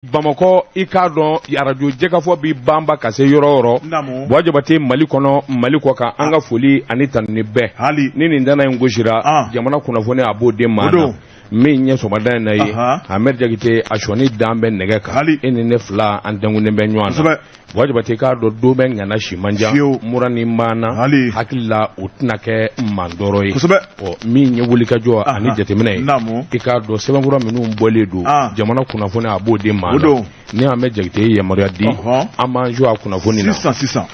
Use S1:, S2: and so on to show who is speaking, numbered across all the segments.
S1: Bamakɔ, i k'a dɔn, arajo Jɛkafɔ bi banba ka se yɔrɔ o yɔrɔ, Buwa Jabate, Mali kɔnɔ, Mali kɔ kan, an ka foli ani tanuni bɛɛ.
S2: Hali
S1: ni nin dana in gosira, jamana kunnafoni a b'o den maa na min ɲɛ sɔgɔmada in na ye. Ahmed Jakite, a sɔnni dan bɛ nɛgɛ kan, e ni ne fila an dɛnkunnen bɛ ɲɔgɔn na. Buwa Jabate, k'a dɔn, don bɛ ŋana si man jan, mura ni maana hakili la, o tɛna kɛ mandɔrɔ ye. Ɔ, min ye wulikajɔ ani jateminɛ ye, i k'a dɔn, sɛbɛnfura minnu bɔlen don, jamana kunnafoni a b'o di maa na. Ni Ahmed Jakite ye yamaruya di, an b'an jɔ a kunnafoni na.
S2: Sisan sisan,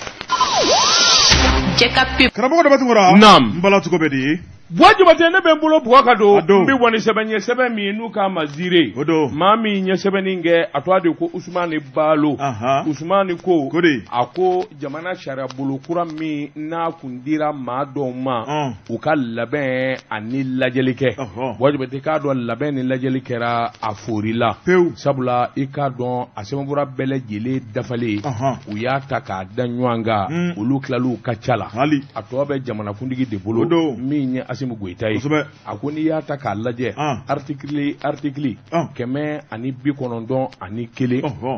S2: karamɔgɔ Daba Tunkara.
S1: Naam.
S2: N bala, cogo bɛ di?
S1: Buwa Jabate, ne bɛ n bolo bugɔ ka don.
S2: A don.
S1: N bɛ bɔ ni sɛbɛn ye, sɛbɛn min n'u k'a ma Ziire.
S2: O don.
S1: Maa min ye sɛbɛnni kɛ, a tɔgɔ de ko Usumani Baalo. Usumani ko
S2: Ko de.
S1: A ko jamana sariyabolo kura min n'a kun dira maa dɔw ma, u ka labɛn ani lajɛli kɛ. Buwa Jabate, k'a dɔn, labɛn ni lajɛli kɛra a fori la.
S2: Pewu.
S1: Sabula, i k'a dɔn, a sɛbɛnfura bɛɛ lajɛlen dafalen, u y'a ta k'a da ɲɔgɔn kan, olu tilal'u ka ca la. A tɔ bɛ jamanakuntigi de bolo,
S2: O don.
S1: min ye Asimi Goyita ye. A ko n'i y'a ta k'a lajɛ, article 191,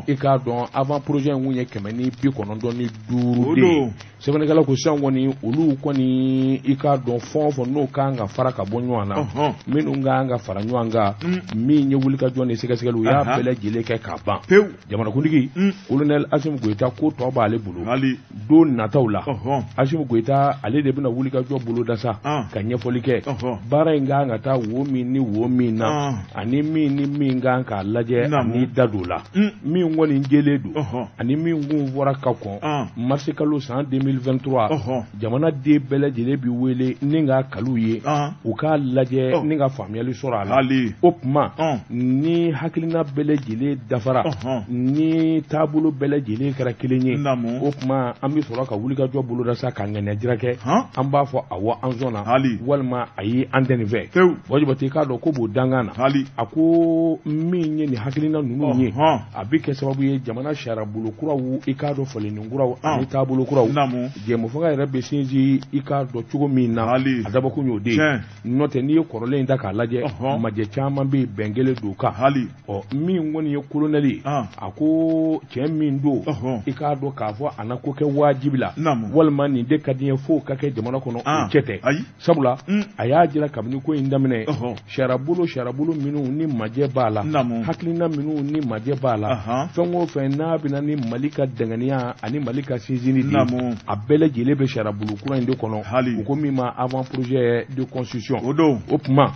S1: i k'a dɔn, avant projet in kun ye 195 de ye. Sɛbɛnnikɛla ko sisan kɔni, olu kɔni, i k'a dɔn, fɛn o fɛn n'o kan ka fara ka bɔ ɲɔgɔn na, minnu kan ka fara ɲɔgɔn kan, min ye wulikajɔ ni sɛgɛsɛgɛli, u y'a bɛɛ lajɛlen kɛ k'a ban. Jamanakuntigi colonel Asimi Goyita ko tɔ b'ale bolo. Don nataw la, Asimi Goyita ale de bɛna wulikajɔ boloda sa ka ɲɛfɔli kɛ, baara in kan ka taa wo min ni wo min na, ani min ni min kan k'a lajɛ ani da don la. Min kɔni jɛlen don, ani min kun fɔra ka kɔn marisi kalo san 2023, jamanaden bɛɛ lajɛlen bi wele ni ka kaliw ye, u k'a lajɛ ni ka faamuyali sɔrɔ a la. O tuma, ni hakilina bɛɛ lajɛlen dafara, ni taabolo bɛɛ lajɛlen kɛra kelen ye, o tuma an bɛ sɔrɔ ka wulikajɔ boloda sa ka ŋaniya jira kɛ. An b'a fɔ awɔ, an sɔnna, walima ayi, an tɛ nin fɛ. Buwa Jabate, i k'a dɔn ko b'o dankan na. A ko min ye nin hakilina ninnu ye, a bɛ kɛ sababu ye jamana sariyabolo kuraw, i k'a dɔn, falenni kuraw ani taabolo kuraw, jɛmufanga yɛrɛ bɛ sinsin, i k'a dɔn, cogo min na, a dabɔkun y'o de ye. N'o tɛ, n'i ye kɔrɔlen in ta k'a lajɛ, majɛ caman bɛ yen, bɛn kelen don kan. Ɔ, min kɔni ye colonel ye, a ko cɛ min don, i k'a dɔn k'a fɔ a na ko kɛ wajibi la, walima nin de ka di n ye f'o ka kɛ jamana kɔnɔ, o cɛ tɛ. Sabula a y'a jira kabini ko in daminɛ, sariyabolo minnu ni majɛ b'a la, hakilina minnu ni majɛ b'a la, fɛn o fɛn n'a bɛna ni Mali ka danganiya ani Mali ka sinsinni de, a bɛɛ lajɛlen bɛ sariyabolo kura in de kɔnɔ, u ko min ma avant projet de constitution.
S2: O don.
S1: O tuma,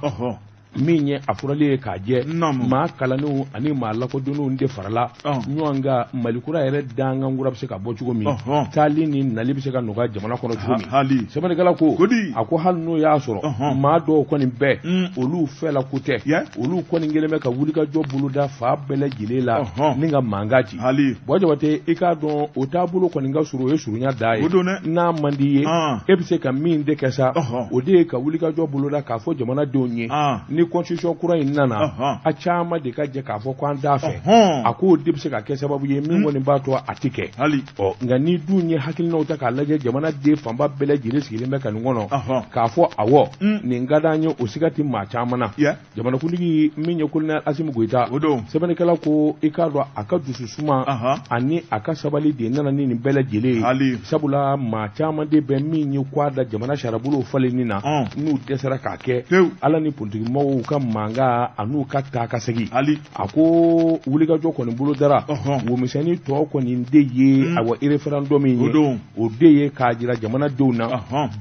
S1: min ye a furali ye k'a jɛ, maa kalannenw ani maa lakodɔnnenw de farala ɲɔgɔn kan, Mali kura yɛrɛ dankan kura bɛ se ka bɔ cogo min, taali ni nali bɛ se ka nɔgɔya jamana kɔnɔ cogo min. Sɛbɛnnikɛla ko, a ko hali n'o y'a sɔrɔ maa dɔw kɔni bɛɛ, olu fɛla ko tɛ, olu kɔni kɛlen bɛ ka wulikajɔ boloda fan bɛɛ lajɛlen la ni ka mankan ci. Buwa Jabate, i k'a dɔn, o taabolo kɔni ka surun, o ye surunya da ye. N'a man di ye, e bɛ se ka min de kɛ sa, o de ye ka wulikajɔ boloda k'a fɔ jamanadenw ye, ni constitution kura in nana, a caman de ka jɛ k'a fɔ ko an t'a fɛ. A k'o de bɛ se ka kɛ sababu ye min kɔni b'a to a tɛ kɛ. Ɔ, nka ni dun ye hakilinaw ta k'a lajɛ, jamanaden fanba bɛɛ lajɛlen sigilen bɛ ka nin kɔnɔ k'a fɔ awɔ, nin ka d'an ye, o siga tɛ maa caman na. Jamanakuntigi min ye colonel Asimi Goyita,
S2: O don.
S1: sɛbɛnnikɛla ko, i k'a dɔn, a ka dusu suma ani a ka sabali de nana ni nin bɛɛ lajɛlen ye. Sabula maa caman de bɛ min ye ko a da jamana sariyabolow falenni na, n'u dɛsɛra k'a kɛ, ala ni politikimɔgɔw ka mankan an'u ka taa ka segin. A ko wulikajɔ kɔni bolodara, womisɛnnin tɔ kɔni de ye, awa, référendum ye, o de ye k'a jira jamanadenw na,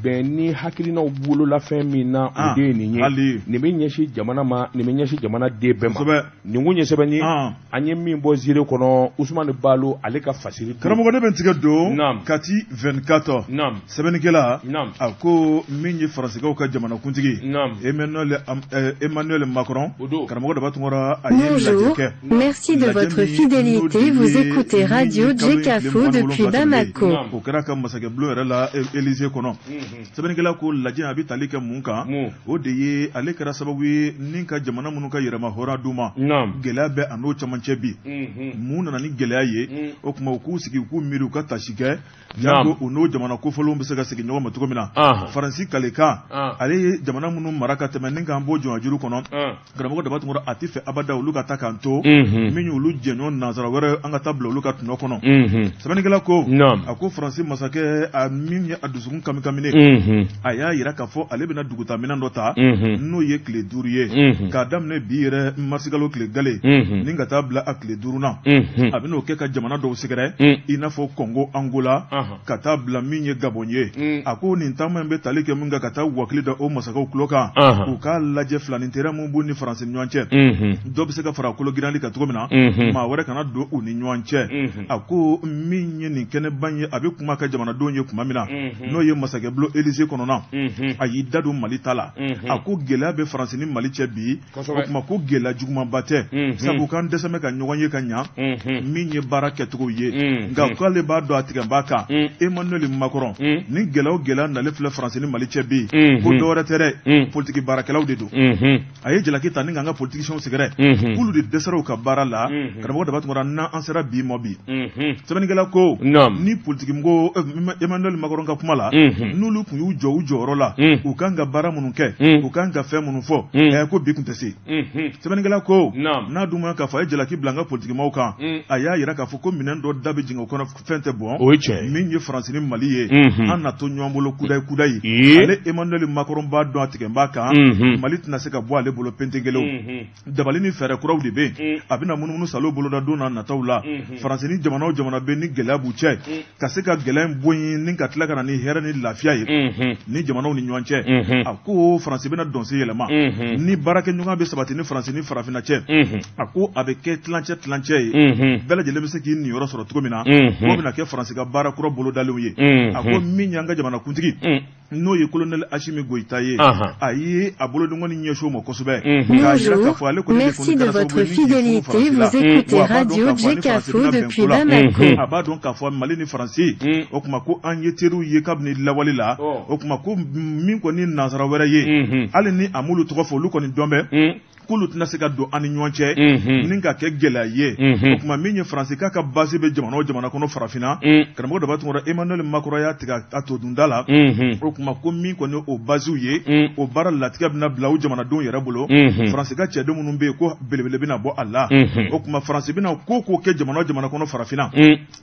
S1: bɛn ni hakilinaw wolola fɛn min na, o de ye nin ye. Nin bɛ ɲɛsin jamana ma, nin bɛ ɲɛsin jamanaden bɛɛ ma. Nin kun ye sɛbɛn ye an ye min bɔ Ziire kɔnɔ, Usumani Balo ale ka fasiri.
S2: Karamɔgɔ, ne bɛ n tigɛ don Kati 24. Sɛbɛnnikɛla a ko min ye Faransikaw ka jamanakuntigi Emmanuel Macron, karamɔgɔ Daba Tunkara, a ye lajɛ kɛ.
S3: Merci de votre fidélité. Vous écoutez Radio Jekafo depuis Bamako.
S2: O kɛra ka masakɛbulon yɛrɛ la, Élysée kɔnɔ. Sɛbɛnnikɛla ko lajɛ a bɛ tali kɛ mun kan? O de ye ale kɛra sababu ye ni ka jamana minnu ka yɛrɛma hɔrɔnya d'u ma, gɛlɛya bɛ a n'o caman cɛ bi. Mun nana ni gɛlɛya ye? O tuma, u k'u sigi, u k'u miiri, u ka tasi kɛ janko u n'o jamana kofɔlenw bɛ se ka segin ɲɔgɔn ma cogo min na. Faransi kalekan, ale ye jamana minnu mara ka tɛmɛ ni k'an bɔ jɔnjuru. juru kɔnɔ karamɔgɔ Daba Tunkara a tɛ fɛ abada olu ka taa k'an to min y'olu jɛɲɔgɔn nansara wɛrɛ an ka taa bila olu ka tɔnɔ kɔnɔ sɛbɛnnikɛla ko a ko Faransi masakɛ a min ye a dusukun kamikaminen a y'a jira k'a fɔ ale bɛna dugutaaminɛn dɔ ta n'o ye tile 5 ye k'a daminɛ bi yɛrɛ marisikalo tile gale ni ka taa bila a tile 5nan a bɛn'o kɛ ka jamana dɔw sɛgɛrɛ i n'a fɔ Kɔngo Angola ka taa bila min ye Gabɔn ye a ko nin taama in bɛ tali kɛ mun kan ka taa wakili da o masakɛw tulo kan u k'a lajɛ filaninteriya min b'u ni Faransi ni ɲɔgɔn cɛ dɔ bɛ se ka fara kolo girali kan cogo min na maa wɛrɛ kana don u ni ɲɔgɔn cɛ a ko min ye nin kɛnɛba ye a bɛ kuma ka jamanadenw ye tuma min na n'o ye masakɛbulon Élysée kɔnɔna a y'i da don Mali ta la a ko gɛlɛya bɛ Faransi ni Mali cɛ bi o tuma ko gɛlɛya jugumanba tɛ sabu k'an dɛsɛ bɛ ka ɲɔgɔn ye ka ɲa min ye baara kɛcogo ye nka k'ale b'a dɔn a tigɛba kan Emmanuel Macron ni gɛlɛya o gɛlɛya nalen filɛ Faransi ni Mali cɛ bi ko dɔwɛrɛ tɛ dɛ politiki baarakɛlaw de don a ye jalaki ta ni k'an ka politiciens sɛgɛrɛ k'olu de dɛsɛra u ka baara la karamɔgɔ Daba Tunkara n'an sera bi mɔ bi sɛbɛnnikɛla ko ni politikimɔgɔ Emmanuel Macron ka kuma la n'olu tun y'u jɔ u jɔyɔrɔ la u kan ka baara minnu kɛ u kan ka fɛn minnu fɔ ko bi tun tɛ se sɛbɛnnikɛla ko n'a dun ma k'a fɔ a ye jalaki bila an ka politikimɔgɔw kan a y'a jira k'a fɔ ko minɛn dɔ da bɛ jigin o kɔnɔ fɛn tɛ bɔn
S1: o ye tiɲɛ
S2: min ye Faransi ni Mali ye an na to ɲɔgɔn bolo kudayi kudayi ale Emmanuel Macron b'a dɔn a tigɛ b'a kan Mali tɛna se ka bɔ ale bolo pentekelew dabali ni fɛɛrɛ kuraw de bɛ yen a bɛna munumunu salo boloda don na nataw la Faransi ni jamana o jamana bɛ ni gɛlɛya b'u cɛ ka se ka gɛlɛya in bɔ yen ni ka tila ka na ni hɛrɛ ni lafiya ye ni jamanaw ni ɲɔgɔn cɛ a ko Faransi bɛna dɔnsen yɛlɛma ni baarakɛɲɔgɔn bɛ sabati ni Faransi ni farafinna cɛ a ko a bɛ kɛ tilancɛ tilancɛ ye bɛɛ lajɛlen bɛ se k'i niyɔrɔ sɔrɔ cogo min na o bɛna kɛ Faransi ka baara kura bolodalenw ye a ko min y'an ka jamanakuntigi n'o ye colonel Assimi Goïta ye a ye a bolodenkɔni ɲɛsin o ma kosɛbɛ k'a jira k'a fɔ ale kɔni
S3: Merci de votre fidélité. Vous écoutez Radio Djekafo depuis Bamako.
S2: A b'a dɔn k'a fɔ Mali ni Faransi o tuma ko an ye teriw ye kabini lawale la o tuma ko min kɔni nansara wɛrɛ ye hali ni a m'olu tɔgɔ fɔ olu kɔni dɔn bɛ k'olu tɛna se ka don an ni ɲɔgɔn cɛ ni ka kɛ gɛlɛya ye o tuma min ye Faransi k'a ka base bɛ jamana o jamana kɔnɔ farafinna karamɔgɔ Daba Tunkara Emmanuel Macron y'a tigɛ a to dunda la o tuma ko min kɔni o basew ye o baara latigɛ bɛna bila o jamanadenw yɛrɛ bolo Faransi ka cɛden minnu bɛ yen ko belebele bɛna bɔ a la o tuma Faransi bɛna ko ko kɛ jamana o jamana kɔnɔ farafinna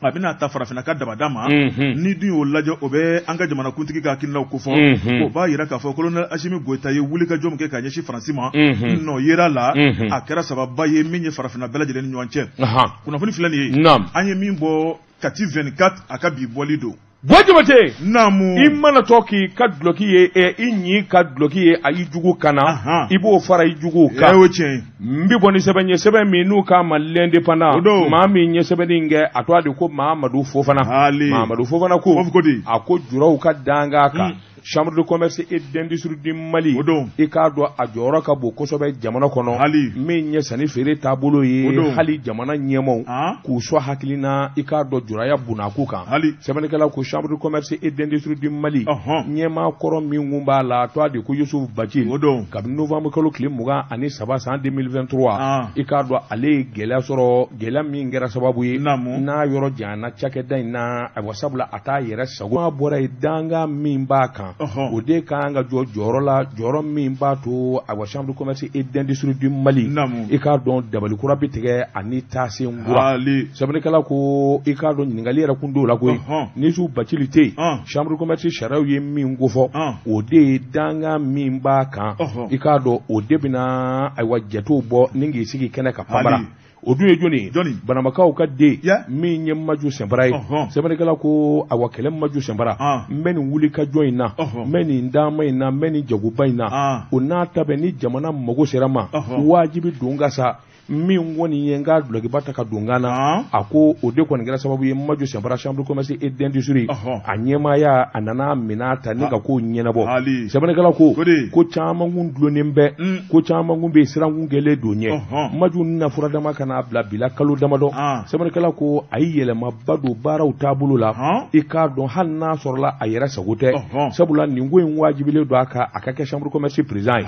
S2: a bɛna ta farafinna ka dabada ma ni dun y'o lajɛ o bɛ an ka jamanakuntigi ka hakilinaw kofɔ o b'a jira k'a fɔ colonel Assimi Goïta ye wulikajɔ min kɛ ka ɲɛsin Faransi ma nɔ yera la a kɛra sababa ye min ye farafinna bɛɛ lajɛlen ni ɲɔgɔn cɛ kunnafoni filɛ nin ye an ye min bɔ Kati 24 a ka bi bɔli don
S1: Buwa Jabate
S2: naamu
S1: i mana tɔ k'i ka dulɔki ye i ɲi ka dulɔki ye a y'i jugu kan na i b'o fara i juguw kan
S2: o tiɲɛ
S1: n bɛ bɔ ni sɛbɛn ye sɛbɛn min n'u k'a ma l'indépendant maa min ye sɛbɛnni in kɛ a tɔgɔ de ko Mahamadu Fofana Mahamadu Fofana ko a ko juraw ka dankan kan Chambre de commerce et d'industrie du Mali i k'a dɔn a jɔyɔrɔ ka bon kosɛbɛ jamana kɔnɔ min ye sanni feere taabolo ye hali jamana ɲɛmaaw k'u sɔn hakilina i k'a dɔn juraya bunakun kan sɛbɛnnikɛla ko chambre de commerce et d'industrie du Mali ɲɛmaa kɔrɔ min kun b'a la a tɔgɔ de ko Youssouf Bathily kabini novembre kalo tile 23 san 2023 i k'a dɔn ale ye gɛlɛya sɔrɔ gɛlɛya min kɛra sababu ye n'a yɔrɔ janyana cakɛda in na ayiwa sabula a t'a yɛrɛ sago n'a bɔra yen dankan min b'a kan o de ka kan ka jɔ jɔyɔrɔ la jɔyɔrɔ min b'a to ayiwa chambre de commerce et d'industrie du Mali i k'a dɔn dabali kura bɛ tigɛ ani taasen kura sɛbɛnnikɛla ko i k'a dɔn ɲininkali yɛrɛ kun t'o la koyi ni Youssouf Bathily tɛ yen chambre de commerce sariyaw ye min kofɔ o de ye dankan min b'a kan i k'a dɔn o de bɛna ayiwa jatew bɔ ni k'i sigi kɛnɛ kan panbara o dun ye jɔni ye banamakaw ka den min ye Maju Sɛnpara ye sɛbɛnnikɛla ko awa kɛlɛ Maju Sɛnpara n bɛ nin wuli ka jɔ in na n bɛ nin taama in na n bɛ nin jagoba in na o n'a ta bɛɛ ni jamana mago sera ma wajibi don ka sa min kɔni ye n ka dulɔkiba ta ka don kan na a ko o de kɔni kɛra sababu ye Maju Sɛnpara chambre de commerce et d'industrie a ɲɛmaaya a nana minɛn ta ni ka ko ɲɛnabɔ sɛbɛnnikɛla ko ko caman kun dulonnen bɛ ko caman kun bɛ siran kun kɛlen don ɲɛ Maju na fura dama ka n'a bila bila kalo damadɔ sɛbɛnnikɛla ko a ye yɛlɛmaba don baaraw taabolo la i k'a dɔn hali n'a sɔrɔla a yɛrɛ sago tɛ sabula nin ko in wajibilen don a kan a ka kɛ chambre de commerce président ye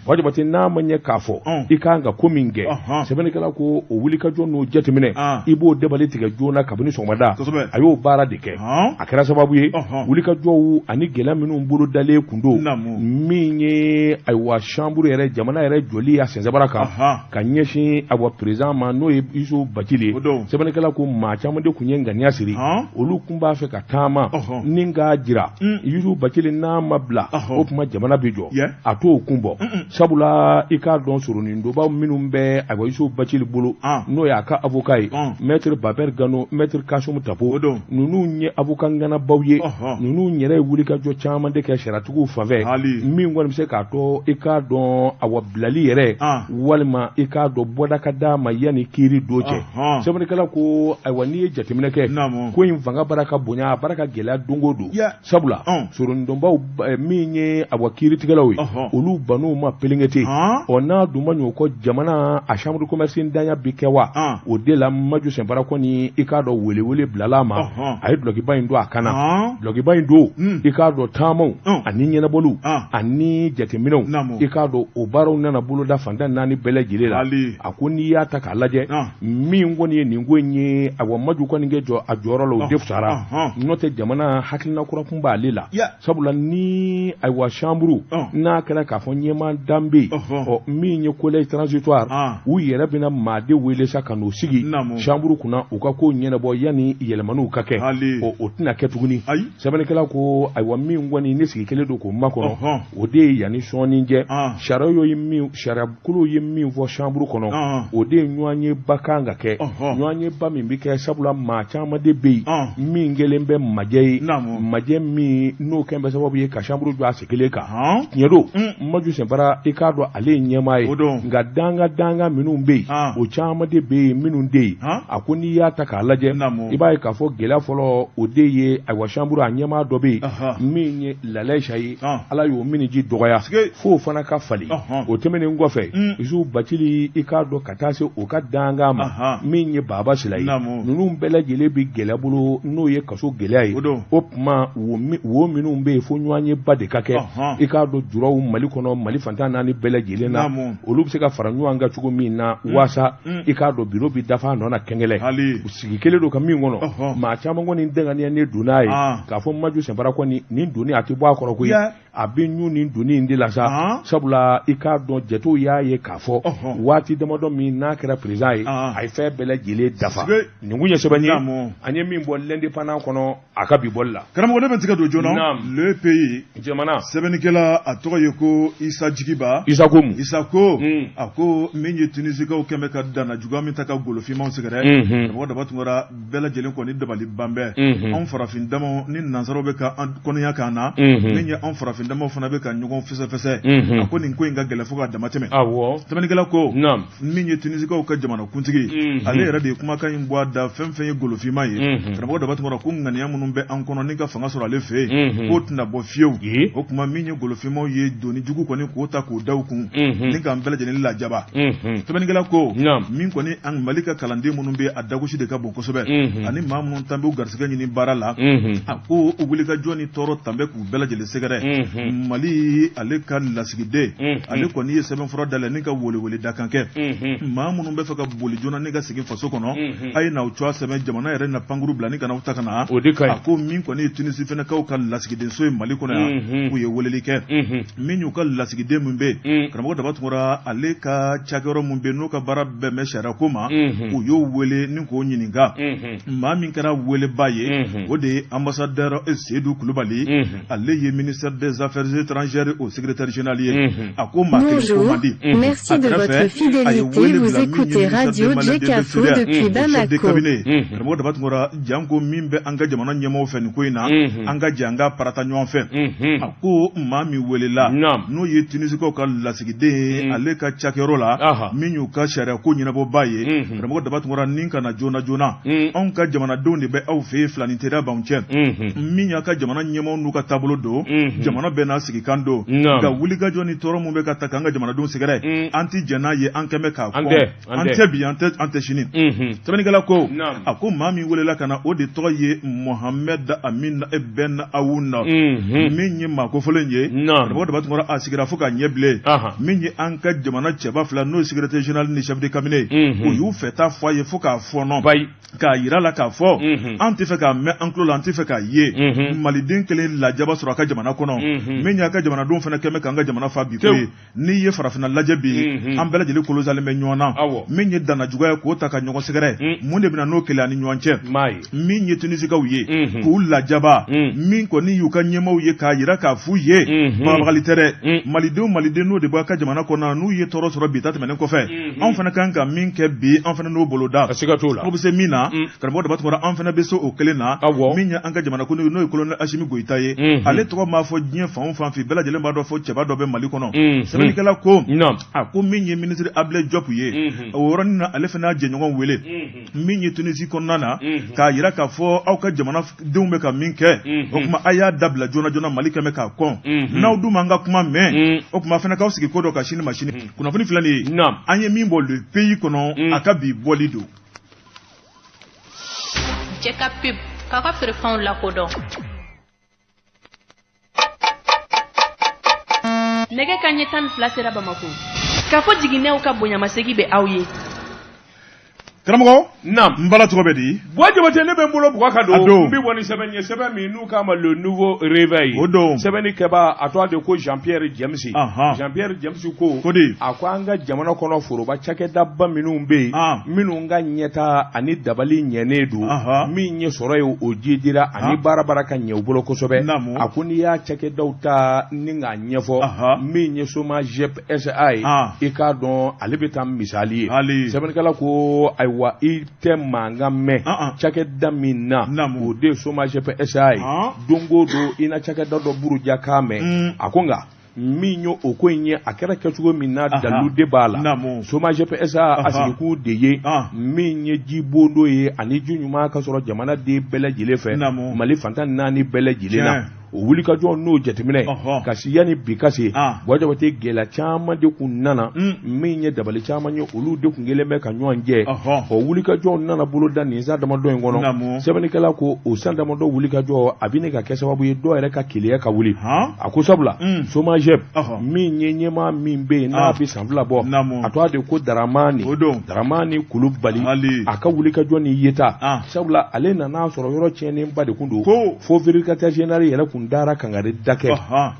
S1: Buwa Jabate n'a ma ɲɛ k'a fɔ i kan ka ko min kɛ Sɛbɛnnikɛla ko o wulikajɔ n'o jateminɛ, i b'o dabali tigɛ joona kabini sɔgɔmada. A y'o baara de kɛ. A kɛra sababu ye wulikajɔw ani gɛlɛya minnu bolo dalen kun don, min ye ayiwa chambre yɛrɛ, jamana yɛrɛ jɔli a sensabara kan ka ɲɛsin ayiwa président ma, n'o ye Yusu Bacili ye. Sɛbɛnnikɛla ko maa caman de tun ye ŋaniya siri, olu tun b'a fɛ ka taama ni k'a jira Yusu Bacili n'a ma bila, o tuma jamana bɛ jɔ. A t'o kun bɔ, sabula i k'a dɔn soronindonbaw minnu bɛ ayiwa Yusu Bacili bolo, n'o y'a ka avocat ye, maître Baber Gano, maître Kassoum Tapo, ninnu ye avocat ŋanabaw ye. Ninnu yɛrɛ ye wulikajɔ caman de kɛ sariyatigiw fanfɛ, min kɔni bɛ se k'a to i k'a dɔn awa bilali yɛrɛ walima i k'a dɔn bɔda ka d'a ma yanni kiiri don cɛ. Sɛbɛnnikɛla ko ayiwa n'i ye jateminɛ kɛ, ko in fanga bara ka bonya, a bara ka gɛlɛya don o don, sabula soronidonbaw min ye awa kiiritigɛlaw ye, olu ban'u ma pelengete. Ɔ n'a dun ma ɲɛ o kɔ, jamana a chambre de commerce danya bi kɛ wa? O de la Maju Sɛnpara kɔni, i k'a dɔn welewele bilala a ma, a ye dulɔkiba in don a kan na. Dulɔkiba in don, i k'a dɔn taamaw ani ɲɛnabɔliw ani jateminɛw, i k'a dɔn o baaraw nana boloda fan tan naani bɛɛ lajɛlen la. A ko n'i y'a ta k'a lajɛ, min kɔni ye nin ko in ye, awa Maju kɔni kɛ jɔ a jɔyɔrɔ la, o de fisara. N'o tɛ, jamana hakilina kura kun b'ale la, sabula ni ayiwa chambre n'a kɛra k'a fɔ ɲɛmaa dan bɛ yen, ɔ min ye collège transitoire, u yɛrɛ bɛna maa de wele sa ka n'u sigi chambre kunna, u ka ko ɲɛnabɔ yanni yɛlɛmaniw ka kɛ. Ɔ o tɛna kɛ tuguni. Sɛbɛnnikɛla ko ayiwa min kɔni ne sigi kelen don k'o makɔnɔ, o de ye yanni sɔɔni cɛ, sariyakolo ye min fɔ chambre kɔnɔ, o de ye ɲɔgɔnyeba kan ka kɛ, ɲɔgɔnyeba min bɛ kɛ, sabula maa caman de bɛ yen min kɛlen bɛ majɛ ye, majɛ min n'o kɛn bɛ sababu ye ka chambre jɔ a sen kelen kan. Tiɲɛ don, Maju Sɛnpara, i k'a dɔn ale ye ɲɛmaa ye, nka danga danga minnu bɛ yen, o caman de bɛ yen minnu tɛ yen. A ko n'i y'a ta k'a lajɛ, i b'a ye k'a fɔ gɛlɛya fɔlɔ, o de ye ayiwa chambre a ɲɛmaa dɔ bɛ yen min ye Lalɛsa ye, Ala y'o miniji dɔgɔya f'o fana ka falen. O tɛmɛnen kɔfɛ, Yusu Bacili, i k'a dɔn ka taa se o ka dankan ma min ye Baba Sila ye, ninnu bɛɛ lajɛlen bɛ gɛlɛya bolo, n'o ye kaso gɛlɛya ye. O tuma wo minnu bɛ yen, fo ɲɔgɔnyeba de ka kɛ, i k'a dɔn juraw Mali kɔnɔ, Mali fan tan naani bɛɛ lajɛlen na, olu bɛ se ka fara ɲɔgɔn kan cogo min na waasa i k'a dɔn biro bɛ dafa a nɔ na kɛnkɛlɛ. Sigi kelen don ka min kɔnɔ, maa caman kɔni danganiyalen don n'a ye k'a fɔ Maju Sɛnpara kɔni nin doni a tɛ bɔ a kɔrɔ koyi, a bɛ ɲun nin doni in de la sa, sabula i k'a dɔn jatew y'a ye k'a fɔ waati damadɔ min n'a kɛra président ye, a ye fɛn bɛɛ lajɛlen dafa. Nin kun ye sɛbɛn ye an ye min bɔ L'Indépendant kɔnɔ a ka bi bɔli la.
S2: Karamɔgɔ, ne bɛ tigɛ don joona. Le Pays,
S1: jamana
S2: sɛbɛnnikɛla, a tɔgɔ ye ko Isa Jigiba.
S1: Isa ko mun?
S2: Isa ko, a ko min ye Tunisikaw kɛn bɛ ka danna juguya min ta ka golofinmaw sɛgɛrɛ, karamɔgɔ Daba Tunkara, bɛɛ lajɛlen kɔni dabali ban bɛ. Anw farafin damaw ni nansaraw bɛ ka an kɔniya k'an na, min ye anw farafin damaw fana bɛ ka ɲɔgɔn fɛsɛfɛsɛ. A ko nin ko in ka gɛlɛn fo k'a dama tɛmɛ. Sɛbɛnnikɛla ko min ye Tunisikaw ka jamanakuntigi, ale yɛrɛ de ye kumakan in bɔ a da. Fɛn fɛn ye golofinma ye, karamɔgɔ Daba Tunkara, ko ŋaniya minnu bɛ an kɔnɔ ni ka fanga sɔrɔ ale fɛ yen, k'o tɛna bɔ fiyewu. O tuma min ye golofinmaw ye doni jugu kɔni k'o ta k'o da u kun ni k'an bɛɛ lajɛlen lajaba. Sɛbɛnnikɛla ko min kɔni an Mali ka kalanden minnu bɛ a dagosi de ka bon kosɛbɛ, ani maa minnu tan b'u garisɛgɛ ɲini baara la, a ko u wulikajɔ ni tɔɔrɔ tan bɛ k'u bɛɛ lajɛlen sɛgɛrɛ. Mali ale ka lasigiden, ale kɔni ye sɛbɛnfura dayɛlɛ ni ka welewele dakan kɛ maa minnu bɛ fɛ ka boli joona ni ka segin faso kɔnɔ, a ye n'aw tɔgɔ sɛbɛn, jamana yɛrɛ na pankuru bila ni ka n'aw ta ka na. A ko min kɔni ye Tunisi fɛnɛkaw ka lasigidenso ye Mali kɔnɔ yan, u ye weleli kɛ. Min y'u ka lasigiden min bɛ yen, karamɔgɔ Daba Tunkara, ale ka cakɛyɔrɔ min bɛ yen n'o ka baara bɛn bɛ sariya ko ma, u y'o wele ni k'o ɲininka. Maa min kɛra weleba ye, o de ye ambassadeur Seyidu Kulubali, ale ye ministère des affaires étrangères o secrétaire général ye. A ko maa kelen ko man di.
S3: Merci de votre fidélité. Vous écoutez Radio Djekafo depuis Bamako.
S2: Karamɔgɔ Daba Tunkara, janko min bɛ an ka jamana ɲɛmɔgɔw fɛ nin ko in na, an ka jɛ an ka parata ɲɔgɔn fɛ. A ko maa min welela, n'o ye Tunisikaw ka lasigiden ye ale ka cakɛyɔrɔ la, min y'u ka sariya ko ɲɛnabɔbaa ye, karamɔgɔ Daba Tunkara, ni ka na joona joona, anw ka jamanadenw de bɛ aw fɛ yen, filanin teriya b'anw cɛ. Min y'a ka jamana ɲɛmaaw n'u ka taabolo don, jamana bɛɛ n'a sigikan don, nka wulikajɔ ni tɔɔrɔ min bɛ ka ta k'an ka jamanadenw sɛgɛrɛ, an tɛ jɛn n'a ye, an kɛn bɛ k'a kɔn, an tɛ bi, an tɛ sini. Sɛbɛnnikɛla ko, a ko maa min welela ka na, o de tɔgɔ ye Mohamed Amin Ben Aoun, min ye maa kofɔlen ye. Karamɔgɔ Daba Tunkara, a sigira fo k'a ɲɛ bilen. Min ye an ka jamana cɛba fila, n'o ye secrétaire général général ni chef de cabinet u y'u fɛ ta fɔ a ye fo k'a fɔɔnɔ k'a yira la k'a fɔ an tɛ fɛ k'a mɛn an tulo la, an tɛ fɛ k'a ye maliden kelen lajaba sɔrɔ a ka jamana kɔnɔ, min y'a ka jamanadenw fana kɛmɛ k'an ka jamana fa bi ko ye. N'i ye farafinna lajɛ bi, an bɛɛ lajɛlen kolosalen bɛ ɲɔgɔn na. Min ye dannajuguya ye k'o ta ka ɲɔgɔn sɛgɛrɛ, mun de bɛna n'o kɛlɛ ani ɲɔgɔn cɛ? Min ye Tunisikaw ye k'u lajaba, min kɔni y'u ka ɲɛmaaw ye k'a yira k'a f'u ye, bagabagali tɛ dɛ, malidenw maliden n'o de bɔ a ka jamana kɔnɔ, n'u ye tɔɔrɔ sɔrɔ bi ta tɛmɛnen kɔfɛ, anw fana kan ka min kɛ bi, an fana n'o bolo da. O bɛ se min na, karamɔgɔ Daba Tunkara, an fana bɛ se o kelen na. Min ye an ka jamana kuntigi, n'o ye colonel Asimi Goyita ye, ale tɔgɔ m'a fɔ diɲɛ fan o fan fɛ, bɛɛ lajɛlen b'a dɔn fɔ cɛba dɔ bɛ Mali kɔnɔ. Sɛbɛnnikɛla ko a ko min ye ministre Ablaye Diop ye, o yɔrɔnin na ale fana y'a jɛɲɔgɔn wele min ye Tunisie kɔnɔna na, k'a yira k'a fɔ aw ka jamanadenw bɛ ka min kɛ, o tuma a y'a dabila joona joona, Mali kɛmɛ k'a kɔn. N'aw dun m'an ka kuma mɛn, o tuma fana k'aw sigi ko dɔ ka sini ma sini. Kunnafoni filɛ nin ye, an ye min bɔ Le Pays kɔnɔ, a ka bi bɔli don.
S4: Jɛka pub k'aw ka feerefɛnw lakodɔn.
S5: Nɛgɛ ka ɲɛ 12 sera Bamako. K'a fɔ jiginɛw ka bonyamasegi bɛ aw ye.
S2: Karamɔgɔ, n bala tɔgɔ bɛ di?
S1: Buwa Jabate, ne bɛ n bolo bugɔ ka don, n bɛ bɔ ni sɛbɛn ye, sɛbɛn min n'u k'a ma Le Nouveau Réveil.
S2: O don.
S1: Sɛbɛnni kɛbaa a tɔgɔ de ko Jean Pierre James. Jean Pierre James ko
S2: ko di?
S1: A ko an ka jamana kɔnɔ foroba cakɛdaba minnu bɛ yen, minnu ka ɲɛtaa ani dabali ɲɛnen don, min ye sɔrɔ ye o jidira ani baara baara ka ɲɛ u bolo kosɛbɛ. A ko n'i y'a cakɛdaw ta ni k'a ɲɛfɔ, min ye SOMAGEP SA ye, i k'a dɔn ale bɛ taa misali ye. Sɛbɛnnikɛla ko ayiwa, i tɛ mankan mɛn cakɛda min na, o de ye SOMAGEP SA ye. Don o don i na cakɛda dɔ buruja k'a mɛn. A ko nka min ye o ko in ye, a kɛra kɛcogo min na, dalilu de b'a la. SOMAGEP SA a sigikun de ye min ye jibondo ye ani ji ɲuman ka sɔrɔ jamanaden bɛɛ lajɛlen fɛ, Mali fantan naani bɛɛ lajɛlen na. O wulikajɔ n'o jateminɛ ka si yanni bi ka se, Buwa Jabate, gɛlɛya caman de kun nana, min ye dabali caman ye, olu de kun kɛlen bɛ ka ɲɔgɔn jɛ. O wulikajɔ nana boloda nin san damadɔ in kɔnɔ. Sɛbɛnnikɛla ko o san damadɔ wulikajɔ a bɛ ne ka kɛ sababu ye dɔw yɛrɛ ka keleya ka wuli. A ko sabula SOMAGEP min ye ɲɛmaa min bɛ yen n'a bɛ san 2 bɔ, a tɔgɔ de ko Daramani Daramani Kulubali, a ka wulikajɔ ni yeta, sabula ale nana sɔrɔ yɔrɔ tiɲɛnenba de kun don, fo vérificateur général yɛrɛ kun dara kangari da kɛ.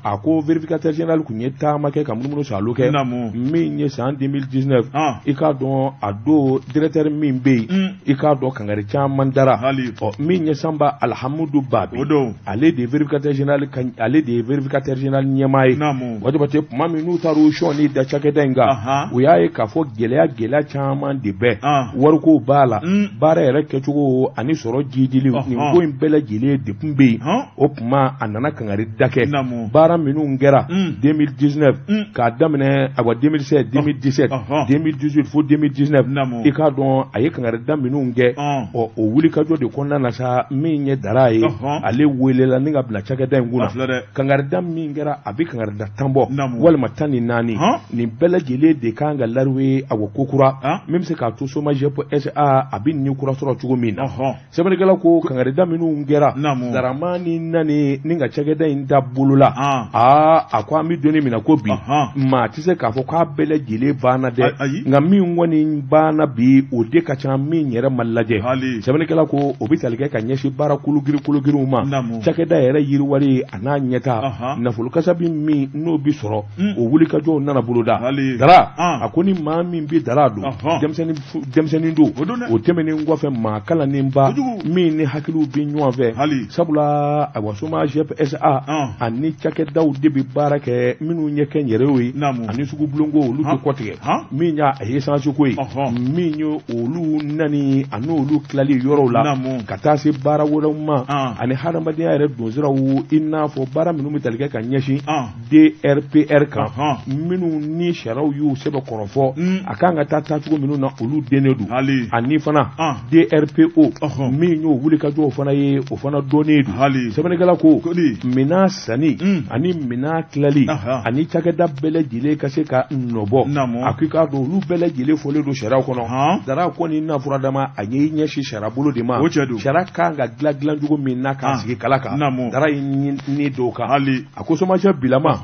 S1: A ko vérificateur général kun ye taama kɛ ka munumunu saalo kɛ min ye san 2019, i k'a dɔn a don directeur min bɛ yen, i k'a dɔn kangari caman dara. Ɔ min ye Sanba Alhamudu Babi, ale de ye vérificateur général ale de ye vérificateur général ɲɛmaa ye. Buwa Jabate, tuma min n'u taara u sɔnni da cakɛda in kan, u y'a ye k'a fɔ gɛlɛya gɛlɛya caman de bɛ, wariko b'a la, baara yɛrɛ kɛcogo ani sɔrɔ jidili, nin ko in bɛɛ lajɛlen de tun bɛ yen. O tuma a nana kangari da kɛ baara minnu kɛra 2019 k'a daminɛ awa 2016, 2017, 2018 fo 2019, i k'a dɔn a ye kangari da minnu kɛ. Ɔ o wulikajɔ de kɔnɔna na sa, min ye Dara ye, ale welela ni ka bila cakɛda in kunna. Kangari da min kɛra, a bɛ kangari da 10 bɔ walima 14, nin bɛɛ lajɛlen de kan ka lariwe awa ko kura min bɛ se k'a to SOMAGEP SA a bɛ nin kura sɔrɔ cogo min na. Sɛbɛnnikɛla ko kangarida minnu kɛra Daramani nani ni ka cakɛda in da bolo la, aa a ko an bɛ don min na ko bi, maa tɛ se k'a fɔ k'a bɛɛ lajɛlen banna dɛ, nka min kɔni banna bi, o de ka ca min yɛrɛ ma lajɛ. Sɛbɛnnikɛla ko o bɛ tali kɛ ka ɲɛsin baara kologiri kologiriw ma, cakɛda yɛrɛ yiriwari a n'a ɲɛta, nafolo kasabi min n'o bɛ sɔrɔ, o wulikajɔw nana boloda. Dara a ko ni maa min bɛ Dara don, denmisɛnnin don, o tɛmɛnen kɔfɛ maa kalannenba min ni hakiliw bɛ ɲɔgɔn fɛ, sabula awa SOMAGEP SA ani cakɛdaw de bɛ baara kɛ minnu ye kɛnyɛrɛyew ye ani sugubulonko, olu tɛ kɔtigɛ. Min y'a essence ko ye, min ye olu nani ani olu tilali yɔrɔw la ka taa se baara wɛrɛw ma ani hadamadenya yɛrɛ donsiraw, i n'a fɔ baara minnu bɛ tali kɛ ka ɲɛsin DRPR kan, minnu ni sariyaw y'u sɛbɛn kɔrɔfɔ a kan ka taa taacogo minnu na, olu dennen don. Ani fana DRPO min y'o wulikajɔw fana ye, o fana dɔnnen don. Sɛbɛnnikɛla ko minɛn sanni ani minɛn tilali ani cakɛda bɛɛ lajɛlen ka se ka nɔbɔ, a ko i k'a dɔn olu bɛɛ lajɛlen fɔlen don sariyaw kɔnɔ. Dara kɔni n'a fura dama, a ye ɲɛsin sariya bolo de ma, sariya kan ka dilan dilancogo min na k'a sigi kala kan, Dara ye ni dɔw kan. A ko SOMAGEP bilama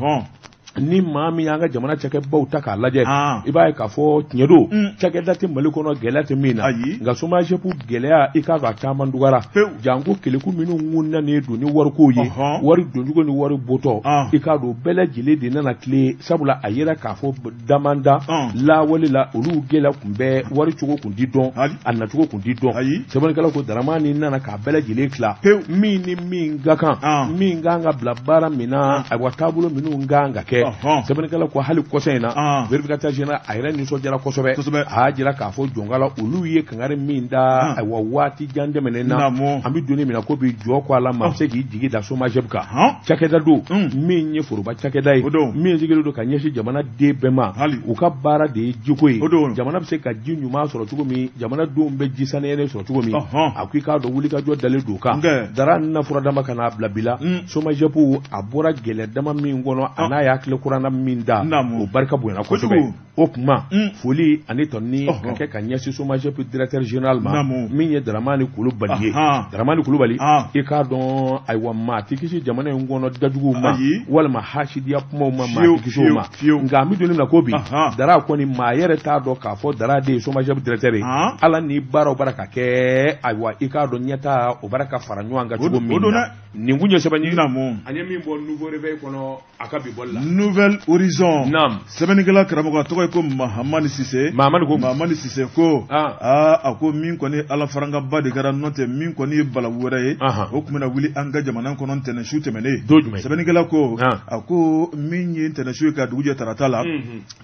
S1: Ni maa min y'an ka jamana cakɛbaw ta k'a lajɛ, i b'a ye k'a fɔ tiɲɛ don, cakɛda tɛ Mali kɔnɔ gɛlɛya tɛ min na, nka SOMAGEP gɛlɛya, i k'a dɔn a caman dugara, janko keleku minnu kun nanen don ni warikow ye, wari doncogo ni wari bɔtɔ, i k'a dɔn bɛɛ lajɛlen de nana tile, sabula a yera k'a fɔ damanda lawale la olu gɛlɛya tun bɛ, wari cogo tun ti dɔn, a nacogo tun ti dɔn. Sɛbɛnnikɛla ko Daramani nana k'a bɛɛ lajɛlen tila, min ni min ka kan, min kan ka bila baara min na, ayiwa taabolo minnu kan ka kɛ. Sɛbɛnnikɛla ko hali kɔsa in na, vérificateur général a yɛrɛ nisɔndiyara kosɛbɛ, a y'a jira k'a fɔ jɔnkala olu ye kangari min da, ayiwa waati jan tɛmɛnen na, an bɛ don min na ko bi jɔ ko a la, maa bɛ se k'i jigi da SOMAGEP kan. Cakɛda don min ye foroba cakɛda ye, min sigilen don ka ɲɛsin jamana den bɛɛ ma, u ka baara de ye jiko ye, jamana bɛ se ka ji ɲuman sɔrɔ cogo min, jamanadenw bɛ ji saniyalen sɔrɔ cogo min. A ko i k'a dɔn wulikajɔ dalen don kan. Dara na fura dama ka n'a bila bi la, SOMAGEP a bɔra gɛlɛya dama min kɔnɔ, a n'a y'a tile kuranna min da, o barika bonyana kosɛbɛ. O tuma foli ani tɔni ka kɛ ka ɲɛsin SOMAGEP directeur général ma, min ye Daramani Kulubali ye. Daramani Kulubali, i k'a dɔn ayiwa maa tɛ kisi jamana in kɔnɔ dajuguw ma walima hasidiya kumaw ma, maa tɛ kisi o ma. Nka an bɛ don min na ko bi, Dara kɔni maa yɛrɛ t'a dɔn k'a fɔ Dara de ye SOMAGEP directeur ye. Ala ni baaraw bara ka kɛ, ayiwa i k'a dɔn ɲɛtaa o bara ka fara ɲɔgɔn kan cogo min na. Nin kun ye sɛbɛn ye an ye min bɔ Nouveau Réveil kɔnɔ a ka bi bɔli la.
S2: Nouvel Horizon. Naam. Sɛbɛnnikɛla karamɔgɔ a tɔgɔ ye ko Mahamani Sise.
S1: Mahamani ko.
S2: Mahamani Sise ko. Aa a ko min kɔni Ala farankaba de kɛra, n'o tɛ min kɔni ye balawu wɛrɛ ye. O tun bɛna wuli an ka jamana kɔnɔ ntɛnɛnsu tɛmɛnen.
S1: Don jumɛn?
S2: Sɛbɛnnikɛla ko. A ko min ye ntɛnɛnsu ye ka dugu jɛ tarata la.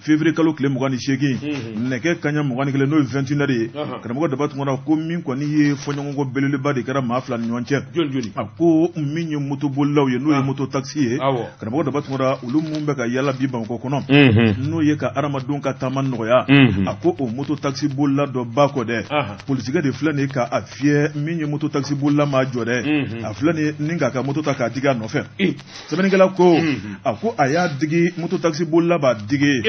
S2: Février kalo tile 28, nɛgɛ kanɲɛ 21, n'o ye 21 heures ye, karamɔgɔ Daba Tunkara ko min kɔni ye fɔɲɔgɔnkɔ belebeleba de kɛra maa fila ni ɲɔgɔn cɛ. A ko min ye motobolilaw ye, n'o ye moto taxi ye, karamɔgɔ Daba Tunkara, olu minnu bɛ ka yala bi Bamakɔ kɔnɔ, n'o ye ka hadamadenw ka taama nɔgɔya, a ko o moto taxi bolila dɔ ba kɔ dɛ, polisikɛ de filɛ nin ye ka a fiyɛ. Min ye moto taxi bolila maa jɔ dɛ, a filɛ nin ye ni k'a ka moto ta k'a digi a nɔfɛ. Sɛbɛnnikɛla ko a ko a y'a digi, moto taxi bolila b'a digi